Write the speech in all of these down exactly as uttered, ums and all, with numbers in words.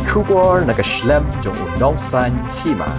Khubor na ka shlem jong u nongsan hima.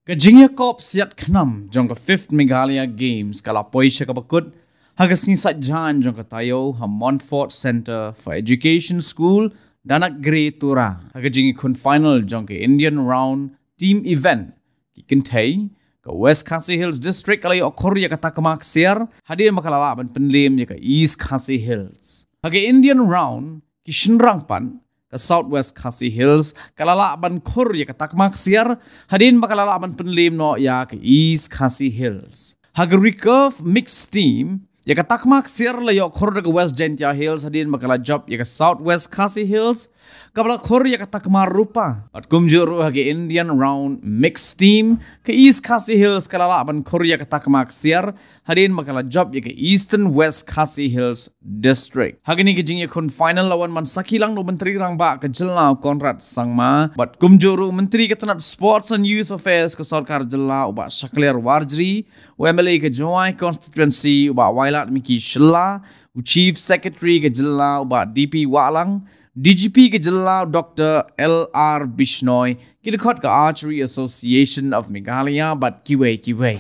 Ka jingïakop siat khnam jong ka fifth Meghalaya Games ka la poi sha kaba kut ha ka sngi Saitjaiñ jong ka taïew ha Montfort Centre for Education School, Danakgre, Tura. Ha ka jingïakhun final jong ka Indian Round Team Event, ki kynthei, ka West Khasi Hills District ka la ïoh khur ïa ka takma ksiar hadien ba ka la lah ban pynliem ïa ka East Khasi Hills. Ha ka Indian Round, ki shynrang pat, ka South West Khasi Hills ka la lah ban khur ïa ka takma ksiar hadien ba ka la lah ban pynliem noh ïa ka East Khasi Hills. Ha ka recurve mixed team, ïa ka takma ksiar la ïoh khur da ka West Jaintia Hills hadien ba ka la jop ïa ka South West Khasi Hills, kaba la khur ïa ka takma rupa. Bad kumjuh ruh ha ka Indian Round mixed team, ka East Khasi Hills ka la lah ban khur ïa ka takma ksiar hadien ba ka la jop ïa ka Eastern West Khasi Hills District. Ha kane ka jingïakhun final la wan ban sakhi lang da u Myntri Rangbah ka jylla u Conrad Sangma, bad kumjuh ruh u Myntri ka tnat Sports and Youth Affairs ka sorkar jylla u Bah Shakliar Warjri, u M L A ka Jowai Constituency u Bah Wailadmiki Shylla, u Chief Secretary ka jylla u Bah D P Wahlang, D G P ka jylla u Doctor L R Bishnoi, ki dkhot ka Archery Association of Meghalaya bad kiwei kiwei.